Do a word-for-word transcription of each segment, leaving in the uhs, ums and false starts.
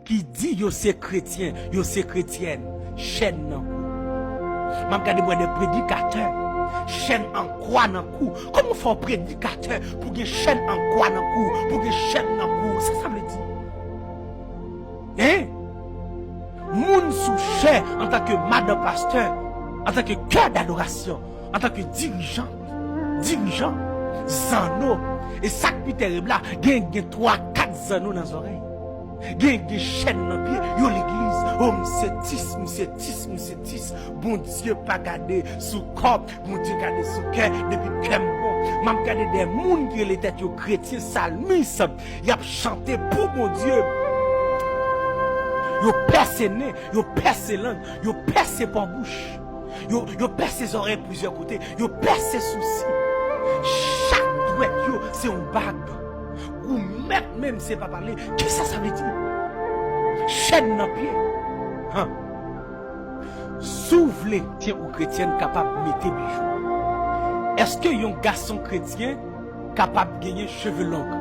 ki di yo se kretyen, yo se kretyèn, chèn nan kou. M ap gade m wè de predikatè, chèn an kwa nan kou. Kòman w fè yon predikatè pou gen chèn an kwa nan kou, pou gen chèn nan kou? Sa sa vle di? Hein? Moun sou chè antanke madan pastè, antanke kè dadorasyon, antanke dirijan, dirijan, zanno. E sa k pi tèrib la, gen, gen twa, kat zanno nan zòrèy. Gen, gen chèn nan pye, yo legliz. O, m se tis, m se tis, m se tis. Bondye pa gade sou kò, Bondye gade sou kè, depi kè m bon. M ap gade de moun ki rele tèt yo kretyen, salmis, y ap chante pou Bondye. Yo pèse nen, yo pèse lang, yo pèse po bouch. Yo, yo pèse zòrèy plizyè kote, yo pèse sousi. Chak dwèt yo se yon bag. Goumèt menm se pa pale. Kisa sa vle di? Chèn nan pye. Han. Si w vle kretyen ou kretyèn kapab mete bijou, èske yon gason kretyen kapab genyen cheve long?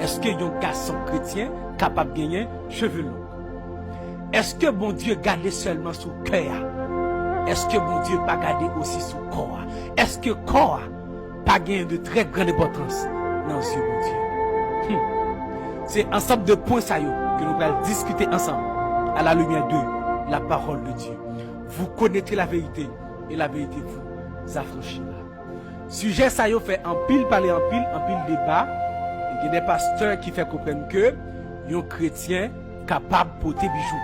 Èske yon gason kretyen kapab genyen cheve long? Èske Bondye gade sèlman sou kè a? Èske Bondye pa gade osi sou kò a? Èske kò a pa genyen de trè grann enpòtans nan zye Bondye? Hmm. Se ansanm de pwen sa yo ke nou pral diskite ansanm à la lumière de la parole de Dieu. Vous connaîtrez la vérité et la vérité vous affranchira. Sijè sa yo fè anpil pale, anpil, anpil deba. E gen de pastè ki fè konprann ke yon kretyen kapab pote bijou.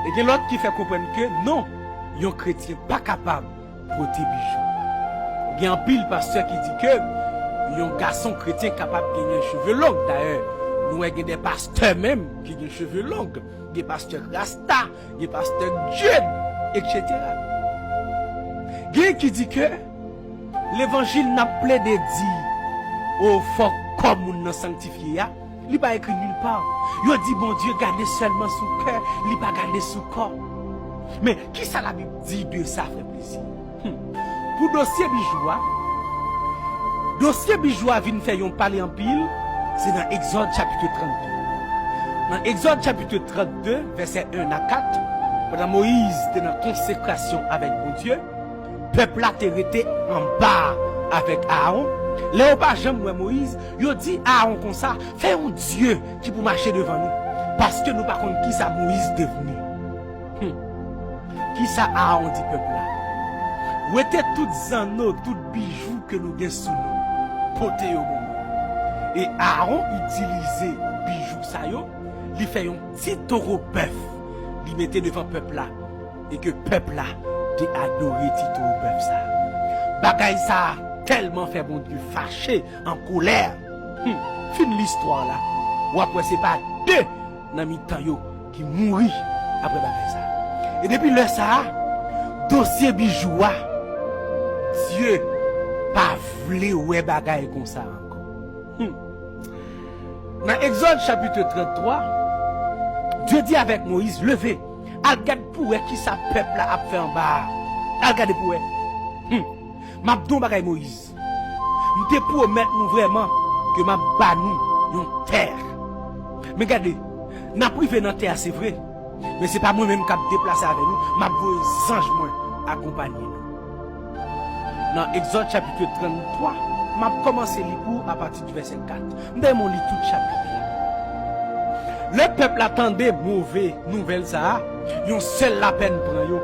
E gen lòt ki fè konprann ke non, yon kretyen pa kapab pote bijou. Gen anpil pastè ki di ke yon gason kretyen kapab genyen cheve long. Dayè, nou wè gen de pastè menm ki gen cheve long. Gen pastè rasta, gen pastè dread, et cetera. Gen ki di ke levanjil n ap plede di, o, fòk kò moun nan sanktifye a, li pa ekri nil pa. Yo di Bondye gade sèlman sou kè, li pa gade sou kò. Men, kisa Labib di de sa, frè Plezi? Hmm. Pou dosye bijou a, dosye bijou a vin fè yon pale anpil, se nan Egzòd chapit trannde. Nan Egzòd chapit trannde, vèsè en a kat, pandan Moyiz te nan konsekrasyon avèk Bondye, pèp la te rete anba avèk Aawon. Lè yo pa janm wè Moyiz, yo di Aawon konsa, fè yon dye ki pou mache devan nou, paske nou pa konn kisa Moyiz devni. Hmm. Kisa Aawon di pèp la? Wete tout zanno, tout bijou ke nou gen sou nou. Pote yo ban mwen. E Aawon itilize bijou sa yo, li fè yon ti towo bèf, li mete devan pèp la, e ke pèp la te adore ti towo bèf sa. Bagay sa tèlman fè Bondye fache, an kolè. Hmm, fin listwa la, w ap wè se pa de nan mitan yo ki mouri apre bagay sa. E depi lè sa a, dosye bijou a, Dye pa vle wè bagay konsa ankò. Hmm. Nan Egzòd chapit tranntwa, Dye di avèk Moyiz, leve, al gad pou wè kisa pèp la ap fè anba a. Al gade pou wè. Hmm. M ap di w yon bagay, Moyiz. M te pwomèt nou vrèman ke m ap ba nou yon tè. Men gade, n ap rive nan tè a, se vre. Men se pa mwen menm k ap deplase avè nou, m ap voye zanj mwen akonpanye nou. Nan Egzòd chapit tranntwa, m ap kòmanse li pou ou apati di vèsè kat. M ta renmen w li tout chapit la. Lè pèp la tande move nouvèl sa a, yon sèl lapèn pran yo.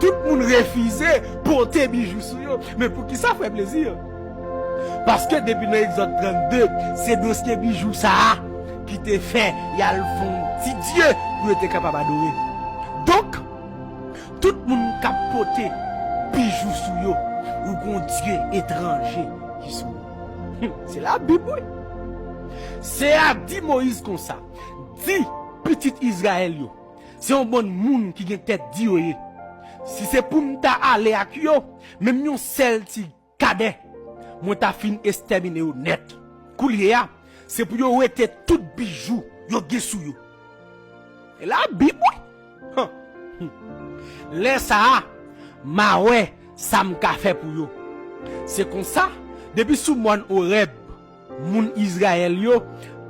Tout moun refize pote bijou sou yo. Men poukisa, frè Plezi? Paske depi nan Egzòd trannde, se dosye bijou sa a ki te fè y al fè yon ti dye pou yo te kapab adore. Donk, tout moun k ap pote bijou sou yo, ou gon dye etranje ki sou yo. Hum, se Labib, wi. Se a di Moyiz konsa, di pitit Izrayèl yo, se yon bann moun ki gen tèt di yo ye. Si se pou m ta ale ak yo, menm yon sèl ti kadè, mwen ta fin estèmine yo nèt. Koulye a, se pou yo wete tout bijou yo gen sou yo. E Labib, wi. Hum. Lè sa a, m a wè sa m ka fè pou yo. Se konsa, depi sou mòn Orèb, moun Izrayèl yo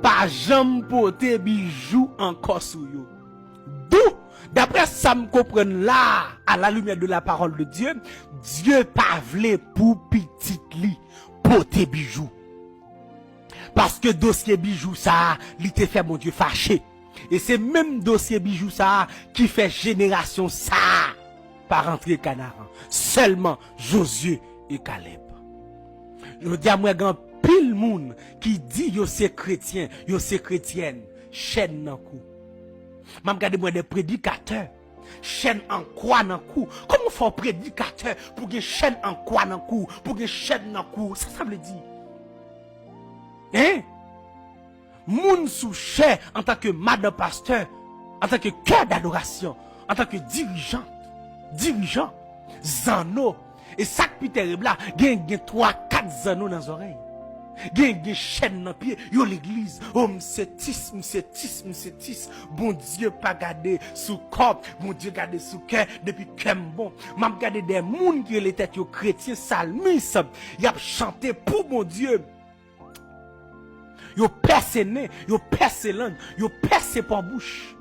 pa janm pote bijou ankò sou yo. Dou, daprè sa m konprann la, à la lumière de la parole de Dieu, Dye pa vle pou pitit li pote bijou. Paske dosye bijou sa a, li te fè Bondye fache. E se menm dosye bijou sa a ki fè jenerasyon sa a pa rantre Kanaran. Sèlman Jozye e Kalèb. Jodi a, mwen gen anpil moun ki di yo se kretyen, yo se kretyèn, chèn nan kou. M ap gade mwen de predikatè, chèn an kwa nan kou. Kòman w fè w predikatè pou gen chèn an kwa nan kou, pou gen chèn nan kou? Sa sa vle di? Hein? Moun sou chè antanke madan pastè, antanke kè dadorasyon, antanke dirijan, dirijan, zanno. E sa k pi tèrib la, gen, gen twa, kat zanno nan zòrèy. Gen, gen chèn nan pye, yo legliz. O, m se tis, m se tis, m se tis. Bondye pa gade sou kò, Bondye gade sou kè, depi kè m bon. M ap gade de moun ki rele tèt yo kretyen, salmis, y ap chante pou Bondye. Yo pèse nen, yo pèse lang, yo pèse pò bouch.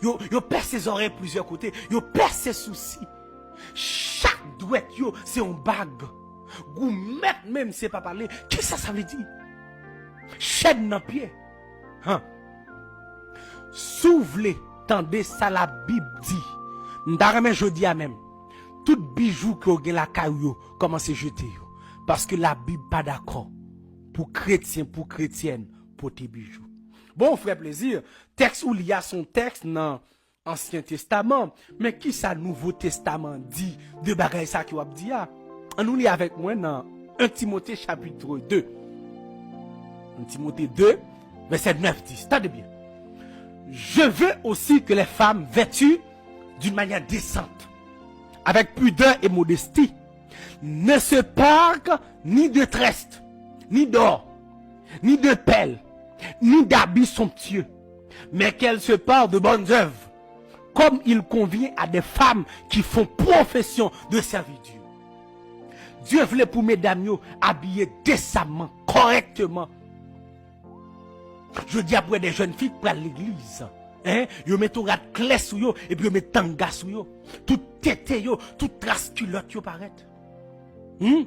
Yo, yo pèse zòrèy plizyè kote, yo pèse sousi. Chak dwèt yo se yon bag. Goumèt menm se pa pale. Kisa sa vle di? Chèn nan pye. Han. Si w vle tande sa Labib di, m ta renmen jodi a menm, tout bijou ke w gen lakay ou yo, kòmanse jete yo. Paske Labib pa dakò pou kretyen, pou kretyèn pote bijou. Bon, frè Plezi, tèks ou li a se yon tèks nan Ansyen Testaman, men kisa Nouvo Testaman di de bagay sa ke w ap di a? Ann nou li avèk mwen nan un Timote chapit de. Un Timote de, vèsè nèf, dis. Tande byen. Je veux aussi que les femmes vêtues d'une manière décente, avec pudeur et modestie, ne s'épargnent ni de tresses, ni d'or, ni de perles, ni d'habits somptueux, mais qu'elles se parent de bonnes œuvres, comme il convient à des femmes qui font profession de servir Dieu. Dye vle pou medam yo abiye desamman, kòrèkteman. Jodi a, pou wè de jèn fi k pral legliz, hein, yo mete yon rad klè sou yo, epi yo met tanga sou yo. Tout tete yo, tout tras kilòt yo parèt. Hmm?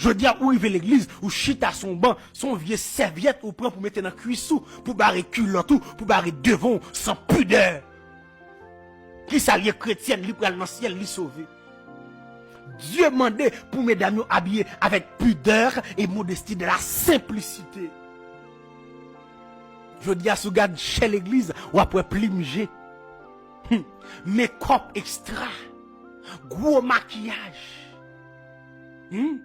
Jodi a, ou rive legliz, ou chita sou yon ban, se yon vye sèvyèt ou pran pou mete nan kwis ou, pou bare kilòt ou, pou bare devan w, san pidè. Kisa l ye? Kretyèn, li pral nan syèl, li sove. Dye mande pou medam yo abiye avec pudeur et modestie, de la simplicité. Jodi a, si w gad chè legliz, w ap wè plim je. Hmm. Mekòp ekstra. Gwo makiyaj. Hmm.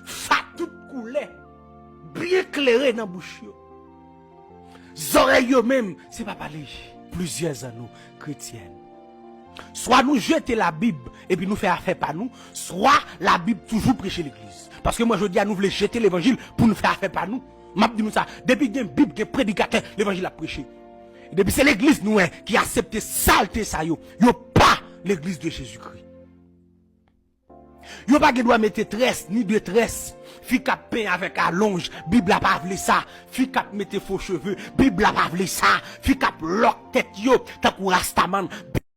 Fa tout koulè. Byen klere nan bouch yo. Zòrèy yo menm, se pa pale. Plizyè zanno, kretyèn. Swa nou jete Labib epi nou fè afè pa nou, swa Labib toujou preche legliz. Paske mwen, jodi a, nou vle jete levanjil pou nou fè afè pa nou. M ap di nou sa, depi gen Bib, gen predikatè, levanjil ap preche. Depi se legliz nou wè ki aksepte salte sa yo, yo pa legliz de Jezikri. Yo pa gen dwa mete très, ni de très. Fi k ap penyen avèk alonj, Bib la pa vle sa. Fi k ap mete fo cheve, Bib la pa vle sa. Fi k ap lòk tèt yo, tankou rastaman, Bib